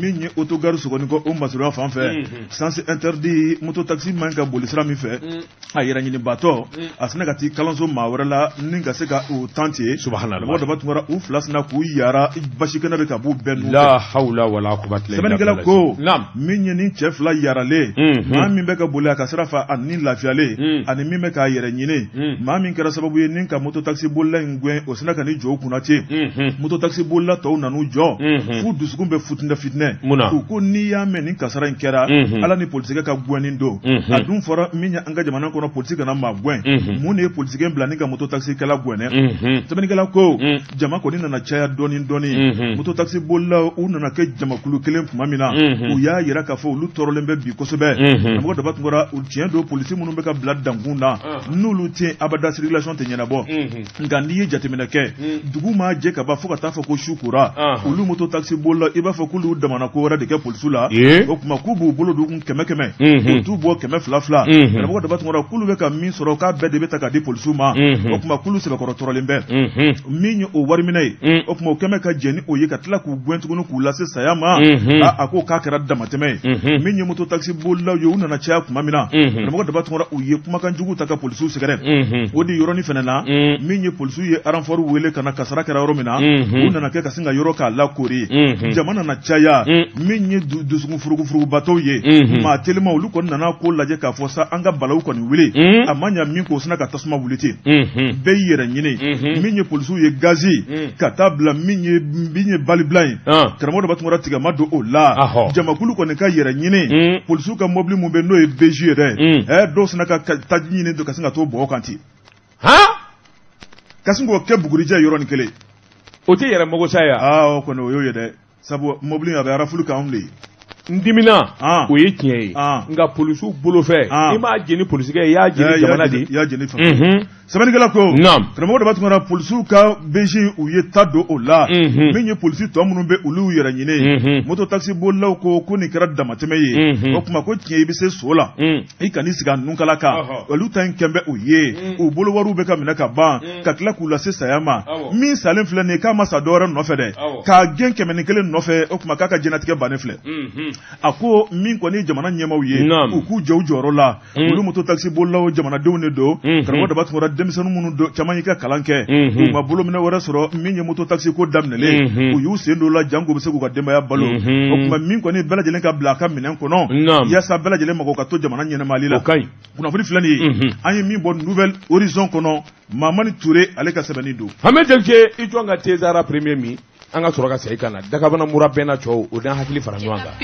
S2: min ye autogare Sogonikɔ o masurunya fan fɛ, sens interdit, moto taxi man ka boli sira min fɛ. A yɛrɛ ɲinibatɔ a sina ka t'i kalanso maa wɛrɛ la ni ka se ka o tan ten.
S1: Subhanallah.
S2: Mɔgɔ Daba Tunkara, u fila sina k'u yara, basi kɛnɛ bɛ ka b'u bɛɛ nun.
S1: La hawla wala quwwata illa billah.
S2: Sɛbɛnnikɛla ko min ye nin cɛ fila yaralen, maa min bɛ ka boli a ka sira fɛ a ni lafiyalen, ani min bɛ k'a yɛrɛ ɲini, maa min kɛra sababu ye ni ka moto taxi bolila in gɛn, o sina ka n'i jɔ u kunna ten. Moto taxi bolila tɔw nan'u jɔ f'u dusukun bɛ futinɛ fitinɛ. U ko n'i y'a mɛn nin kasara in kɛra, Ala ni polisikɛ ka gɛnni don. A dun fɔra min ye an ka jamana kɔnɔ, polisi kana maa gɛn. Mun de ye polisikɛ bila ni ka moto taxikɛla gɛn? Sɛbɛnnikɛla ko jama kɔni nana caya dɔɔni dɔɔni. Moto taxi bolilaw u nana kɛ jamakulu kelen tuma min na, u y'a yira k'a fɔ olu tɔɔrɔlen bɛ bi kosɛbɛ. Karamɔgɔ Daba Tunkara, tiɲɛ don, polisi minnu bɛ ka bila dankun na, n'olu tɛ abada circulation tɛ ɲɛnabɔ. Nka n'i ye jateminɛ kɛ, dugu maa jɛ ka ban fo ka taa fɔ ko su kora, olu moto taxi bolila i b'a fɔ k'olu damana ko wɛrɛ de kɛ polisiw la. O tuma k'u b'u bolo don kun kɛmɛ kɛmɛ, u t'u bɔ kɛmɛ fila fila. Karamɔgɔ Daba Tunkara, k'olu bɛ ka min sɔrɔ k'a bɛɛ de bɛ ta ka di polisiw ma. O tuma k'olu sɛbɛkɔrɔ tɔɔrɔlen bɛ. Min ye o wariminɛ ye, o tuma o kɛmɛ ka jɛn ni o ye ka tila k'u gɛn tuguni k'u lase saya ma. A ko k'a kɛra damatɛmɛ ye. Min ye moto taxi bolilaw ye, u nana caya tuma min na, karamɔgɔ Daba Tunkara, u ye kumakan jugu ta ka polisiw sɛgɛrɛ. O de yɔrɔnin fana na, min ye polisiw ye renfort wele ka na kasara kɛra yɔrɔ min na, u nana kɛ ka sin ka yɔrɔ k'a lakoori. Jama nana caya. Min ye dusukun furugufurugubatɔw ye, maa telima, olu kɔni nana ko lajɛ k'a fɔ sa an ka balawu kɔni wuli. A ma ɲa min k'o sina ka tasuma wuli ten, bɛɛ y'i yɛrɛ ɲini. Min ye polisiw ye gazi ka taa bila min ye balibila ye, karamɔgɔ Daba Tunkara, tigɛ ma don o la. Jamakulu kɔni ka yɛrɛ ɲini, polisiw ka mobili mun bɛ n'o ye BJ ye dɛ, dɔw sina ka taji ɲini ka sin ka t'o bɔgɔ kan ten, ka sin k'o kɛ bugurijɛ yɔrɔnin kelen.
S1: O tɛ yɛrɛ mago sa ye.
S2: Aa, o kɔni o y'o ye dɛ, sabu mobili a bɛ rafle k'anw de ye.
S1: N dimina, o ye tiɲɛ ye, nka polisiw bolo fɛ, i m'a jeni polisikɛ ye, i y'a jeni jamana de ye.
S2: I y'a jeni fan. Sɛbɛnnikɛla ko karamɔgɔ Daba Tunkara, polisiw ka BJ u ye ta don o la. Min ye polisi tɔ minnu bɛ olu yɛrɛ ɲini, moto taxi bolilaw ko ko nin kɛra damatɛmɛ ye. O tuma ko tiɲɛ, i bɛ se so la, i kan'i sigi a nunkala kan. Olu ta in kɛn bɛ o ye, u bolo wariw bɛ ka minɛ ka ban ka tila k'u lase saya ma. Min salen filɛ nin ye, k'a ma sa dɔwɛrɛ nɔfɛ dɛ, k'a gɛn 101 nɔfɛ. O tuma k'a ka diɲɛlatigɛ bannen filɛ. A ko min kɔni jamana ɲɛmaaw ye, u k'u jɔ u jɔyɔrɔ la. Olu moto taxi bolilaw jamanadenw de don. Karamɔgɔ Daba Tunkara, denmisɛnnin minnu caman y'i ka kalan kɛ u ma bolominɛ wɛrɛ sɔrɔ min ye moto taxi ko daminɛlen u y'u sen don la janko bɛ se k'u ka denbaya balo o tuma min kɔni bɛɛ lajɛlen ka bila a ka minɛn kɔnɔ yaasa bɛɛ lajɛlen mago ka to jamana ɲɛnamali la kunnafoni filɛ nin ye an ye min bɔ Nouvel Horizon kɔnɔ Mamani Ture ale ka sɛbɛnni don.
S1: Hamɛ Jakite i jɔn ka Tezara premier min an ka sɔrɔ ka segin ka na Dakabana mura bɛnna cɛw o n'an hakili fara ɲɔgɔn kan.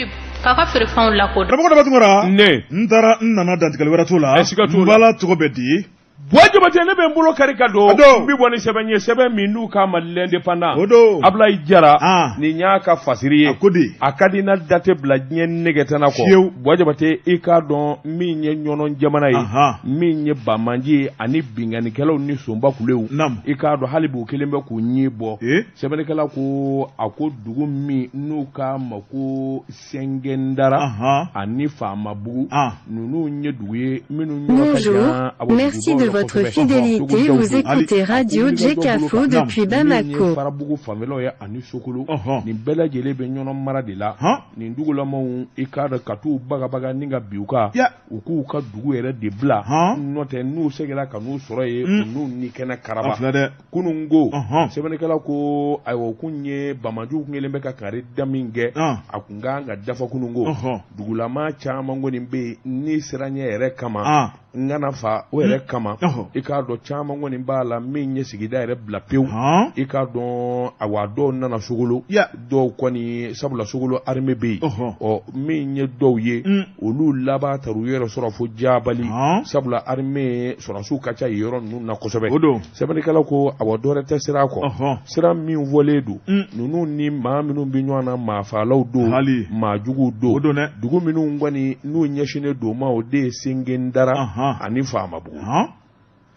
S4: K'a ka feerefɛnw lakodɔn.
S2: Karamɔgɔ Daba Tunkara.
S1: Ne.
S2: N taara n nana dantigɛli wɛrɛ t'o la.
S1: Siga t'o la.
S2: N bala tɔgɔ bɛ di.
S1: Buwa Jabate ne bɛ n bolo kari ka don.
S2: A don.
S1: N bɛ bɔ ni sɛbɛn ye sɛbɛn min n'u k'a ma l'indépendant.
S2: O don.
S1: Abulayi Jara.
S2: Ah.
S1: Nin y'a ka fasiri ye.
S2: A ko di.
S1: A ka di n na da tɛ bila diɲɛ nɛgɛtana kɔ.
S2: Fiyewu.
S1: Buwa Jabate i k'a dɔn min ye ɲɔnɔn jamana ye.
S2: Ahan.
S1: Min ye banbaanci ye ani binkannikɛlaw ni sonba kulew.
S2: Naamu.
S1: I k'a dɔn hali bi u kɛlen bɛ k'u ɲin bɔ.
S2: Ee.
S1: Sɛbɛnnikɛla ko a ko dugu min n'u k'a ma ko Sɛngɛndara.
S2: Ahan.
S1: Ani Faamabugu.
S2: Ah.
S1: Ninnu ye dugu ye minnu yɔrɔ ka
S3: Bonjour,
S1: jan awa
S3: merci
S1: dugubaw
S3: de
S1: la
S3: votre
S1: kosɛbɛ.
S3: fidélité.
S1: Ɔhɔn.
S3: Vous écoutez Radio Djekafo depuis
S1: Min ye
S3: Bamako.
S1: Farabugu fanfɛlaw ye ani Sokolo.
S2: Ɔhɔn.
S1: Nin bɛɛ lajɛlen bɛ ɲɔnɔ mara de la.
S2: Hɔn.
S1: Nin dugulamaw i k'a dɔn ka t'u bagabaga ni ka bin u kan.
S2: Ya.
S1: U k'u ka dugu yɛrɛ de bila.
S2: Hɔn.
S1: N'o tɛ n'u seginna ka n'u sɔrɔ yen u n'u ni kɛnɛ
S2: A
S1: karaba.
S2: filɛ dɛ.
S1: Kunun ko
S2: Ɔhɔn.
S1: sɛbɛnnikɛla ko ayiwa u kun ye banbaanciw kun kɛlen bɛ ka kari da min kɛ.
S2: An.
S1: A kun kan ka dafa kunun ko.
S2: Ɔhɔn.
S1: Dugulama caman kɔni bɛ yen ni siranɲɛ yɛrɛ kama.
S2: An.
S1: N kana fa o yɛrɛ kama.
S2: Ɔhɔn.
S1: I k'a dɔn caman kɔni b'a la min ye sigida yɛrɛ bila pewu.
S2: Hɔn.
S1: I k'a dɔn awa dɔw nana Sokolo.
S2: Ya.
S1: Dɔw kɔni sabula Sokolo armée bɛ yen.
S2: Ɔhɔn.
S1: Ɔ min ye dɔw ye. Olu laban taar'u yɛrɛ sɔrɔ fo Jabali.
S2: Hɔn.
S1: Sabula armée sɔrɔdasiw ka ca yen yɔrɔ ninnu na kosɛbɛ.
S2: O don.
S1: Sɛbɛnnikɛla ko awa dɔwɛrɛ tɛ sira kɔ.
S2: Ɔhɔn.
S1: Sira min fɔlen don. Ninnu ni maa minnu bɛ ɲɔgɔn na maafaalaw don.
S2: Hali.
S1: Maa juguw don.
S2: O don dɛ.
S1: Dugu minnu kɔni n'u ɲɛsinnen don ma o de ye Sengendara
S2: Ɔhɔn.
S1: ani Faamabugu.
S2: Hɔn.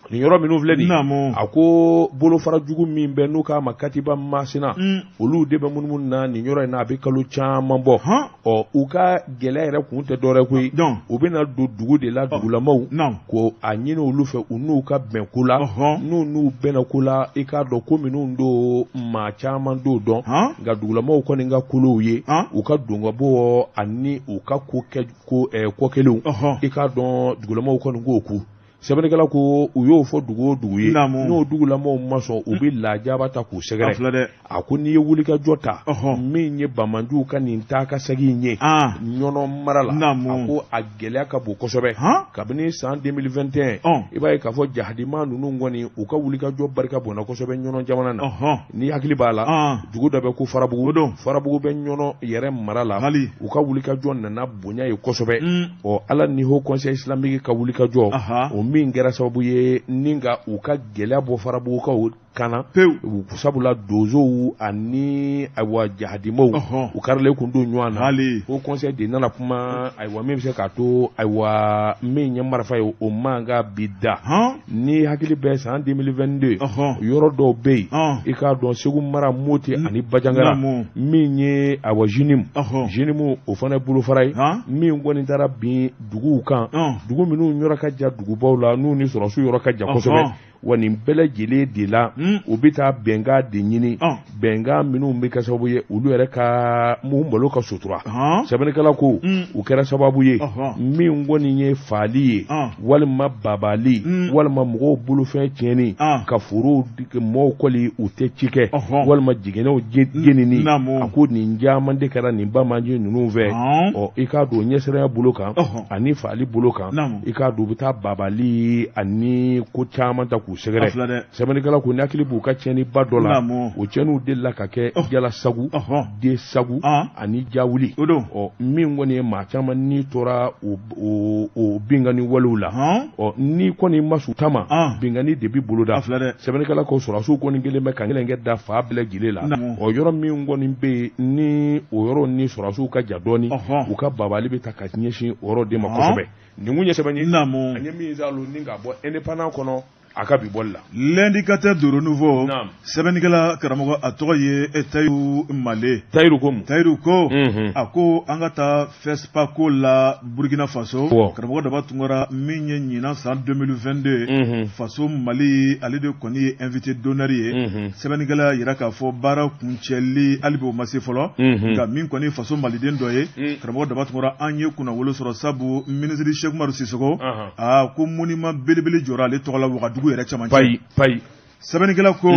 S1: Nin yɔrɔ minnu filɛ nin ye.
S2: Naamu.
S1: A ko bolofara jugu min bɛ n'u k'a ma Katiba Masina. Olu de bɛ munumunu na nin yɔrɔ in na a bɛ kalo caman bɔ.
S2: Hɔn.
S1: Ɔ u ka gɛlɛya yɛrɛ kun tɛ dɔwɛrɛ koyi.
S2: Jɔn.
S1: U bɛna don dugu de la dugulamaw.
S2: Naamu.
S1: Ko a ɲini olu fɛ u n'u ka bɛn ko la.
S2: Ɔhɔn.
S1: N'u n'u bɛnna ko la i k'a dɔn ko minnu don maa caman t'o dɔn.
S2: Hɔn.
S1: Nka dugulamaw kɔni ka kolow ye.
S2: Hɔn.
S1: U ka don ka bɔ ani u ka ko kɛ ko ko kɛlenw.
S2: Ɔhɔn.
S1: I k'a dɔn dugulamaw kɔni k'o ku. Sɛbɛnnikɛla ko u y'o fɔ dugu o dugu ye.
S2: Naamu.
S1: N'o dugulamaw ma sɔn u bɛ lajaba ta k'u
S2: A
S1: sɛgɛrɛ.
S2: filɛ dɛ.
S1: A ko n'i ye wulikajɔ ta.
S2: Ɔhɔn.
S1: Min ye banbaanciw ka nin taa ka segin ye.
S2: An.
S1: Ɲɔnɔ mara la.
S2: Naamu.
S1: A ko a gɛlɛya ka bon kosɛbɛ.
S2: Hɔn.
S1: Kabini san 2021.
S2: Ɔn.
S1: I b'a ye k'a fɔ jahadima ninnu kɔni u ka wulikajɔ barika bonyana kosɛbɛ ɲɔnɔ jamana na.
S2: Ɔhɔn.
S1: N'i hakili b'a la.
S2: An.
S1: Dugu dɔ bɛ ko Farabugu.
S2: O don.
S1: Farabugu bɛ ɲɔnɔ yɛrɛ mara la.
S2: Hali.
S1: U ka wulikajɔ nana bonya ye kosɛbɛ. Ɔ Ala ni Haut Conseil islamique ka wulikajɔ.
S2: Aha.
S1: O min kɛra sababu ye ni ka u ka gɛlɛya bɔ Farabugukaw kan na.
S2: Pewu.
S1: Sabula donsow ani ayiwa jahadimaw.
S2: Ɔhɔn.
S1: U karilen kun don ɲɔgɔn na.
S2: Hali.
S1: Haut Conseil de nana kuma ayiwa min bɛ se k'a to ayiwa min ye marifa ye o man ka bi da.
S2: Hɔn.
S1: Ni hakili bɛ san 2022.
S2: Ɔhɔn.
S1: Yɔrɔ dɔw bɛ yen.
S2: Ɔn.
S1: I k'a dɔn Segu mara Moti ani Bajangara.
S2: Naamu.
S1: Min ye ayiwa JNIM.
S2: Ɔhɔn.
S1: JNIM o fana ye bolofara ye.
S2: Han.
S1: Min kɔni taara bin duguw kan.
S2: Ɔn.
S1: Dugu minnu yɔrɔ ka jan dugubaw la n'u ni sɔrɔdasiw yɔrɔ ka jan kosɛbɛ.
S2: Ɔhɔn.
S1: Wa nin bɛɛ lajɛlen de la. U bɛ taa bɛnkan de ɲini.
S2: Ɔn.
S1: Bɛnkan minnu bɛ kɛ sababu ye olu yɛrɛ ka mun malo ka sutura.
S2: Hɔn.
S1: Sɛbɛnnikɛla ko u kɛra sababu ye.
S2: Ɔhɔn.
S1: Min kɔni ye faali ye.
S2: Ɔn.
S1: Walima babali. Walima mɔgɔw bolofɛn tiɲɛni.
S2: Ɔn.
S1: Ka forow mɔgɔw kɔli u tɛ ci kɛ.
S2: Ɔhɔn.
S1: Walima jiginɛw jenini.
S2: Naamu.
S1: A ko nin caman de kɛra nin banbaanci ninnu fɛ.
S2: Ɔn.
S1: Ɔ i k'a don ɲɛsiranya bolo kan.
S2: Ɔhɔn.
S1: Ani faali bolo kan.
S2: Naamu.
S1: I k'a don u bɛ taa babali ani ko caman ta k'u
S2: A filɛ
S1: sɛgɛrɛ.
S2: dɛ.
S1: Sɛbɛnnikɛla ko ni hakili b'u ka tiɲɛniba dɔ la.
S2: Naamu.
S1: O tiɲɛniw delila ka kɛ Jalasagu.
S2: Ɔhɔn.
S1: Desagu.
S2: Ɔn.
S1: Ani Jawuli.
S2: O don.
S1: Ɔ min kɔni ye maa caman ni tora o binkanni walew la.
S2: Hɔn.
S1: Ɔ n'i kɔni ma s'u ta ma.
S2: Ɔn.
S1: Binkanni de bi boloda.
S2: A filɛ dɛ.
S1: Sɛbɛnnikɛla ko sɔrɔdasiw kɔni kɛlen bɛ ka kɛlɛkɛ da fan bɛɛ lajɛlen la.
S2: Naamu.
S1: Ɔ yɔrɔ min kɔni bɛ yen ni o yɔrɔ ni sɔrɔdasiw ka jan dɔɔni.
S2: Ɔhɔn.
S1: U ka babali bɛ ta ka ɲɛsin o yɔrɔ de ma
S2: Ɔn.
S1: kosɛbɛ. Nin kun ye sɛbɛn ye.
S2: Naamu.
S1: An ye min zalo ni k'a bɔ indépendant kɔnɔ a ka bi bɔli la.
S2: L'indicateur de renouveau.
S1: Naam.
S2: Sɛbɛnnikɛla karamɔgɔ a tɔgɔ ye Tayiru Male.
S1: Tayiru ko mun?
S2: Tayiru ko.
S1: Unhun.
S2: A ko an ka taa FESPACO la Burkina Faso.
S1: Wɔ.
S2: Karamɔgɔ Daba Tunkara min ye ɲinan san 2022.
S1: Unhun.
S2: Faso Mali ale de kɔni ye invité d'honneur ye.
S1: Unhun.
S2: Sɛbɛnnikɛla y'a jira k'a fɔ baara kuncɛli hali bi o ma se fɔlɔ.
S1: Unhun.
S2: Nka min kɔni ye faso maliden dɔ ye.
S1: Un.
S2: Karamɔgɔ Daba Tunkara an ye kunnawolo sɔrɔ sabu minisiri Seku Umaru Sisoko.
S1: Anhan.
S2: Aa ko monument belebele jɔra ale tɔgɔ la Wagadugu dugu yɛrɛ cɛmancɛ.
S1: Payi.
S2: Sɛbɛnnikɛla ko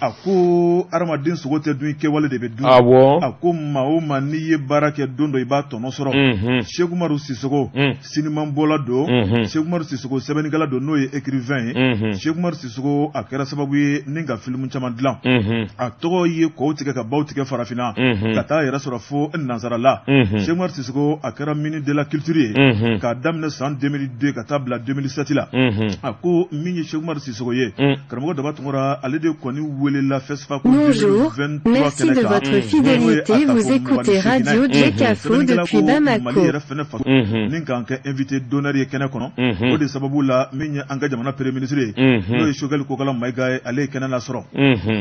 S2: a ko hadamaden sogo tɛ dun, kɛwale de bɛ dun. A ko maa o maa n'i ye baara kɛ don dɔ, i b'a tɔnɔ sɔrɔ. Seku Umaru Sisoko, sinimanbɔla don. Seku Umaru Sisoko, sɛbɛnnikɛla don, n'o ye écrivain ye. Seku Umaru Sisoko, a kɛra sababu ye ni ka filimu caman dilan. A tɔgɔ ye kɔw tigɛ ka baw tigɛ farafinna ka taa yɛrɛ sɔrɔ fo nansarala. Seku Umaru Sisoko, a kɛra ministre de la culture ye k'a daminɛ san 2002 ka taa bila 2007 la. A ko min ye Seku Umaru Sisoko ye, karamɔgɔ Daba Tunkara, ale de kɔni welela FESPACO.
S3: Bonjour, merci de votre fidélité. Vous écoutez Radio Djekafo depuis
S2: Mali
S3: Bamako.
S2: yɛrɛ fɛnɛ faso ni k'an kɛ invité d'honneur ye kɛnɛ kɔnɔ. O de sababu la, min ye an ka jamana premier ministre ye, n'o ye Choguel Kokala Maïga ye, ale ye kɛnɛ lasɔrɔ.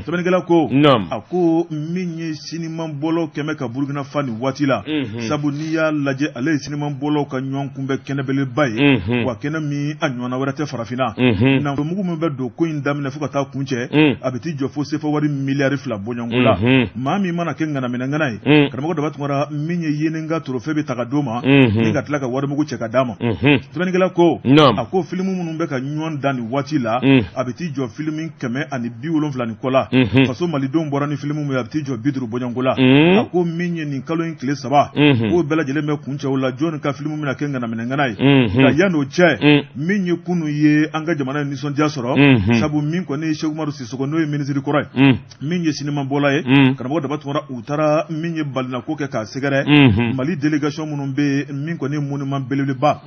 S2: Sɛbɛnnikɛla ko a ko min ye sinimanbɔlaw kɛmɛ ka Burukina fa nin waati la, sabu n'i y'a lajɛ, ale ye sinimanbɔlaw ka ɲɔgɔn kunbɛn kɛnɛbeleba ye, wa kɛnɛ min a ɲɔgɔnna wɛrɛ tɛ farafinna. Nafolomugu min bɛ don ko in daminɛ fo ka taa kun cɛ, a bɛ t'i jɔ fo sefa wari miliyari 2 bɔɲɔgɔnko la. Maa min mana kɛ ŋanaminɛ-ŋana ye, karamɔgɔ Daba Tunkara, min ye Yennenga trophée bɛ ta ka d'o ma ni ka tila ka warimugu cɛ ka d'a ma. Sɛbɛnnikɛla ko a ko filimu minnu bɛ ka ɲɔgɔn dan nin waati la, a bɛ t'i jɔ filimu 170 ni kɔ la. Faso malidenw bɔra ni filimu min ye, a bɛ t'i jɔ 50 bɔɲɔgɔnko la. A ko min ye nin kalo in tile 3, k'o bɛɛ lajɛlen bɛ kun cɛw la, jɔnni ka filimu bɛna kɛ ŋanaminɛ-ŋana ye. Nka yan'o cɛ, min ye kunun ye, an ka jamana ye nisɔndiya sɔrɔ, sabu min kɔni ye Seku Umaru Sisoko, n'o ye minisiri kɔrɔ ye, min ye sinimanbɔla ye, karamɔgɔ Daba Tunkara, u taara min ye balinako kɛ k'a sɛgɛrɛ. Mali délégation minnu bɛ yen, min kɔni ye monument belebeleba,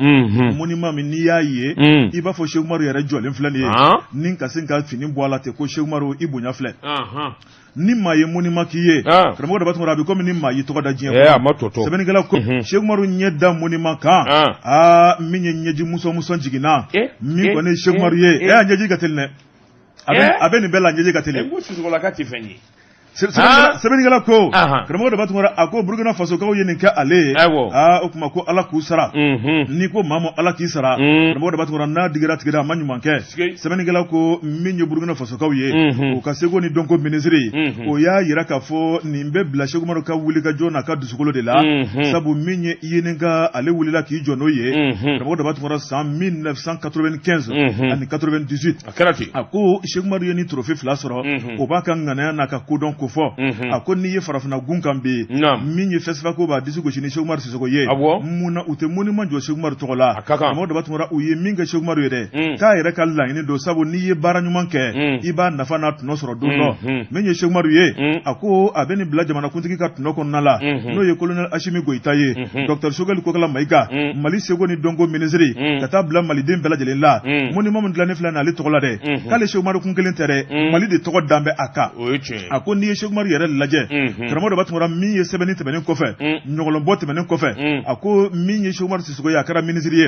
S2: monument min n'i y'a ye, i b'a fɔ Seku Umaru yɛrɛ jɔlen filɛ nin ye, ni ka sin ka fini bɔ a la ten ko Seku Umaru, i bonya filɛ. Ni maa ye monument k'i ye, karamɔgɔ Daba Tunkara, a bɛ komi ni maa y'i tɔgɔ da diɲɛ
S1: kɔnɔ. A ma tɔ to.
S2: Sɛbɛnnikɛla ko Seku Umaru ɲɛ da monument kan, aa, min ye ɲɛji musɔn jiginna. Min kɔni ye Seku Umaru ye, a ɲɛji ka teli dɛ, a bɛ nin bɛɛ la, ɲɛji ka teli.
S1: Ko Sisokolaka tɛ fɛn ye.
S2: Sɛbɛnnikɛla ko, karamɔgɔ Daba Tunkara, a ko Burukina Fasokaw ye nin kɛ ale ye, aa, o tuma ko Ala k'u sara. N'i ko maa ma Ala k'i sara, karamɔgɔ Daba Tunkara, n'a digira tigi la, a ma ɲuman kɛ. Sɛbɛnnikɛla ko min ye Burukina Fasokaw ye, u ka seko ni dɔnko minisiri, o y'a yira k'a fɔ nin bɛ bila Seku Umaru ka wulikajɔ n'a ka dusukolo de la, sabu min ye Yennenga, ale wulila k'i jɔ n'o ye, karamɔgɔ Daba Tunkara, san 1995 ani 98.
S1: A kɛra ten.
S2: A ko Seku Umaru ye ni trophée fila sɔrɔ, o b'a ka ŋanaya n'a ka kodɔn ko fɔ. A ko n'i ye farafinna gun kan bi, min ye FESPACO b'a disi gosi ni Seku Umaru Sisoko ye, mun na u tɛ monument jɔ Seku Umaru tɔgɔ la? Karamɔgɔ Daba Tunkara, u ye min kɛ Seku Umaru ye dɛ, k'a yɛrɛ ka laɲini don, sabu n'i ye baara ɲuman kɛ, i b'a nafa n'a tɔnɔ sɔrɔ don dɔ. Min ye Seku Umaru ye, a ko a bɛ nin bila jamanakuntigi ka tɔnɔ kɔnɔna la, n'o ye colonel Asimi Goyita ye, docteur Choguel Kokala Maïga, Mali seko ni dɔnko minisiri, ka taa bila maliden bɛɛ lajɛlen la. Monument min dilannen filɛ nin ale tɔgɔ la dɛ, k'ale Seku Umaru kun kelen tɛ dɛ, Mali de tɔgɔ dan bɛ a kan. A ko n'i ye Seku Umaru yɛrɛ lajɛ, karamɔgɔ Daba Tunkara, min ye sɛbɛnni tɛmɛnen kɔfɛ, ɲɔgɔlɔnbɔ tɛmɛnen kɔfɛ, a ko min ye Seku Umaru Sisoko ye, a kɛra minisiri ye.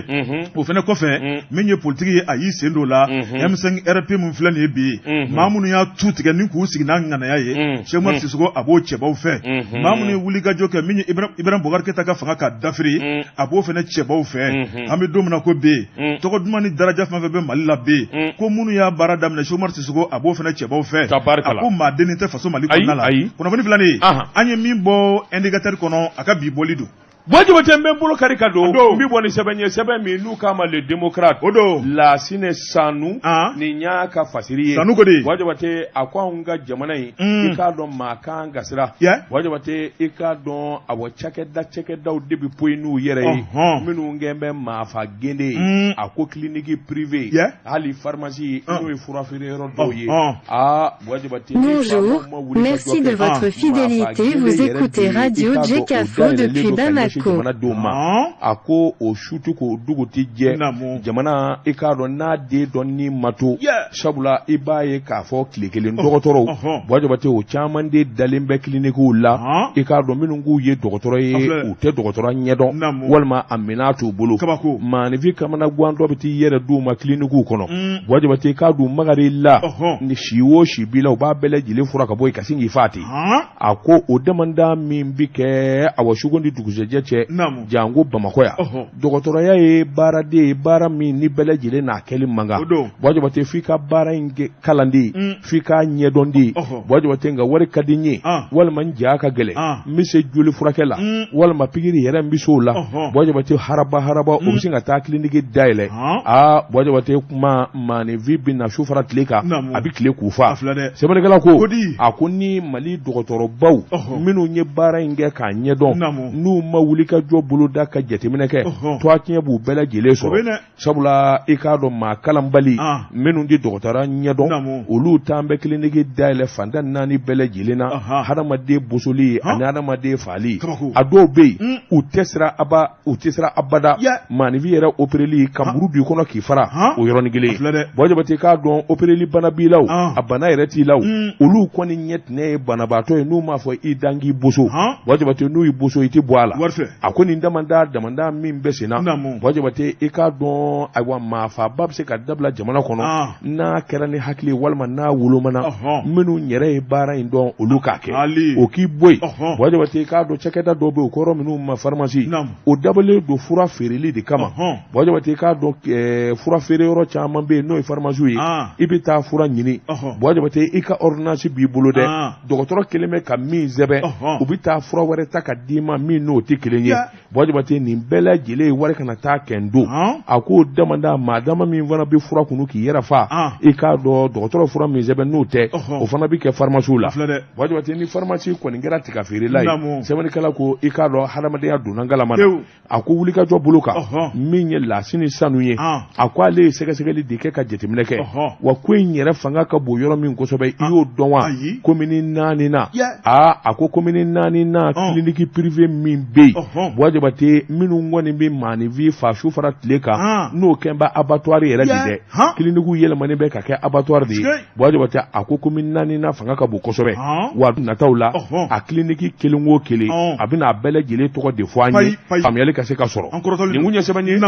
S2: O fɛnɛ kɔfɛ, min ye politiki ye, a y'i sen don la. M5 RP min filɛ nin ye bi, maa minnu y'a tu tigɛ ni k'u sigi n'a ŋanaya ye, Seku Umaru Sisoko, a b'o cɛbaw fɛ. Maa minnu ye wulikajɔ kɛ min ye Ibrahim Boubacar Keïta ka fanga ka dafiri, a b'o fɛnɛ cɛbaw fɛ. An bɛ don min na ko bi, tɔgɔ duman ni daraja fɛn fɛn bɛ Mali la bi, ko minnu y'a baara daminɛ, Seku Umaru Sisoko, a b'o fɛnɛ cɛbaw fɛ. A ko maa dennin tɛ faso Mali kɔnɔna la. Kunnafoni filɛ nin ye, an ye min bɔ Indicateur kɔnɔ, a ka bi bɔli don.
S1: Bon, Jabate, n bɛ n bolo kari ka don, n bɛ bɔ ni sɛbɛn ye, sɛbɛn min n'u k'a ma Le Démocrate.
S2: O don.
S1: Lasine Sanu, nin y'a ka fasiri ye.
S2: Sanu ko de.
S1: Bon, Jabate, a ko anw ka jamana in, i k'a dɔn maa kan ka siran. Bon, Jabate, i k'a dɔn, awɔ, cakɛdaw de bɛ poyi n'u yɛrɛ ye, minnu kɛn bɛ maafa gende ye. A ko clinique privée, hali pharmacie, n'o ye furafeere yɔrɔ dɔw ye. Aa, Bon, Jabate.
S3: Bonjour, merci de votre fidélité. Vous écoutez Radio Djekafo depuis Bamako.
S1: Jamanadenw ma, a ko o sutu k'o dugu tɛ jɛ jamana, i k'a dɔn n'a den dɔn ni ma to, sabula i b'a ye k'a fɔ tile kelen dɔgɔtɔrɔw, Buwa Jabate, o caman de dalen bɛ kilinikiw la, i k'a dɔn minnu k'u ye dɔgɔtɔrɔ ye, u tɛ dɔgɔtɔrɔ ɲɛdɔn walima a minɛn t'u bolo. Maaninfin kamanagan dɔ bɛ t'i yɛrɛ d'u ma kilinikiw kɔnɔ. Buwa Jabate, i k'a dɔn magari la, ni si o si b'i la, u b'a bɛɛ lajɛlen fura ka bɔ yen ka sin k'i fa ten. A ko o damanda min bɛ kɛ, awa, suko ni dugusɛjɛ cɛ, janko Bamakɔ yan, dɔgɔtɔrɔya ye baaraden ye, baara min ni bɛɛ lajɛlen n'a kɛli man kan. Buwa Jabate, f'i ka baara in kɛ kalan de f'i k'a ɲɛdɔn de. Buwa Jabate, nka wari ka di n ye, walima n ja ka gɛlɛn, n bɛ se joli furakɛ la, walima pikiri yɛrɛ n bɛ se o la. Buwa Jabate, haraba haraba, o bɛ sin ka taa kiliniki dayɛlɛ. Aa, Buwa Jabate, kuma maaninfin bɛ na su fara tile kan, a bɛ tile k'u fa. Sɛbɛnnikɛla ko, a ko ni Mali dɔgɔtɔrɔbaw minnu ye baara in kɛ k'a ɲɛdɔn, n'u ma wuli ka jɔ boloda ka jateminɛ kɛ, tɔgɔtiɲɛ b'u bɛɛ lajɛlen sɔrɔ. Sabula i k'a dɔn, maa kalanbali minnu tɛ dɔgɔtɔrɔya ɲɛdɔn, olu t'an bɛ kiliniki dayɛlɛ fan tan naani bɛɛ lajɛlen na, hadamaden bosoli ani hadamaden faali. A dɔw bɛ yen, u tɛ siran aba, u tɛ siran abada maaninfin yɛrɛ opereli ka muru b'i kɔnɔ k'i fara o yɔrɔnin kelen. Buwa Jabate, k'a dɔn opereli bana b'i la o, a bana yɛrɛ t'i la o, olu kɔni ɲɛ tɛnɛ ye banabaatɔ ye, n'u m'a fɔ i dan k'i boso. Buwa Jabate, n'u y'i boso, i tɛ bɔ a la. A ko nin damada damada min bɛ sen na, Buwa Jabate, i k'a dɔn, ayiwa, maafaaba bɛ se ka dabila jamana kɔnɔ n'a kɛra ni hakili walima n'a wolomana, minnu yɛrɛ ye baara in dɔn, olu k'a kɛ, o k'i bɔ yen. Buwa Jabate, i k'a dɔn cakɛda dɔw bɛ yen, o kɔrɔ minnu ma faramasi, o dabɔlen don fura feereli de kama. Buwa Jabate, i k'a dɔn fura feere yɔrɔ caman bɛ yen, n'o ye faramasiw ye. I bɛ taa fura ɲini, Buwa Jabate, i ka ordonnance b'i bolo dɛ, dɔgɔtɔrɔ kelen bɛ ka min sɛbɛn, u bɛ taa fura wɛrɛ ta ka d'i ma min n'o tɛ kelen ye. Buwa Jabate, nin bɛɛ lajɛlen ye wari kana taa kɛn don. A k'o damada maa dama min fana bɛ fura kunu k'i yɛrɛ fa, i k'a dɔn dɔgɔtɔrɔ fura min sɛbɛn n'o tɛ, o fana bɛ kɛ faramasiw la. Buwa Jabate, ni faramasi kɔni kɛra tiga feerela ye, sɛbɛnnikɛla ko i k'a dɔn hadamadenya donna ngalama na. A ko wulikajɔ bolo kan, min ye Lasini Sanu ye, a ko ale ye sɛgɛsɛgɛli de kɛ ka jateminɛ kɛ, wa ko in yɛrɛ fanga ka bon yɔrɔ min kosɛbɛ, i y'o dɔn wa? Komini 4 na. Aa, a ko komini 4 na, kiliniki pirive min bɛ yen, Buwa Jabate, minnu kɔni bɛ maaninfin fa su fara tile kan, n'o kɛn bɛ abattoir yɛrɛ de dɛ, kilinikiw yɛlɛmanen bɛ ka kɛ abattoir de ye. Buwa Jabate, a ko komini 4 na fanga ka bon kosɛbɛ, wa nataw la, a kiliniki kelen o kelen, a bɛna a bɛɛ lajɛlen tɔgɔ de fɔ an ye, faamuyali ka se ka sɔrɔ. Nin kun ye sɛbɛn ye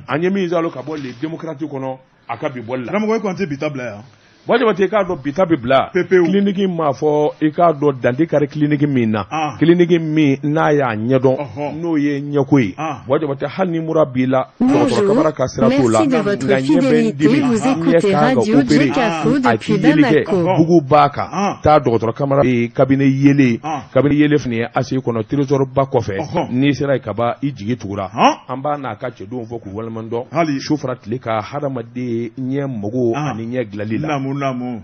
S1: an ye min zalo ka bɔ Le Démocrate kɔnɔ a ka bi bɔli la.
S2: Karamɔgɔ, e ko an tɛ bi ta bila yan.
S1: Buwa Jabate, i k'a dɔn bi ta bɛ bila kiliniki m'a fɔ, i k'a dɔn dante kari kiliniki min na, kiliniki min n'a y'a ɲɛdɔn, n'o ye ɲɛko ye. Buwa Jabate, hali ni mura b'i la, dɔgɔtɔrɔ Kamara ka sira t'o la, nka ɲɛ bɛ n dimi, ɲɛ kan ka opere, a t'i yeli kɛ, bugu b'a kan, taa dɔgɔtɔrɔ Kamara cabinet yelen. Cabinet yelen fana ye ACI kɔnɔ, trésor ba kɔfɛ. N'i sera yen kaban, i jigi tugura. An b'a n'a ka cɛdenw fɔ k'u waleɲuman dɔn su fara tile ka hadamaden ɲɛ mago ani ɲɛ dilanli la.
S2: Naamu, naamu.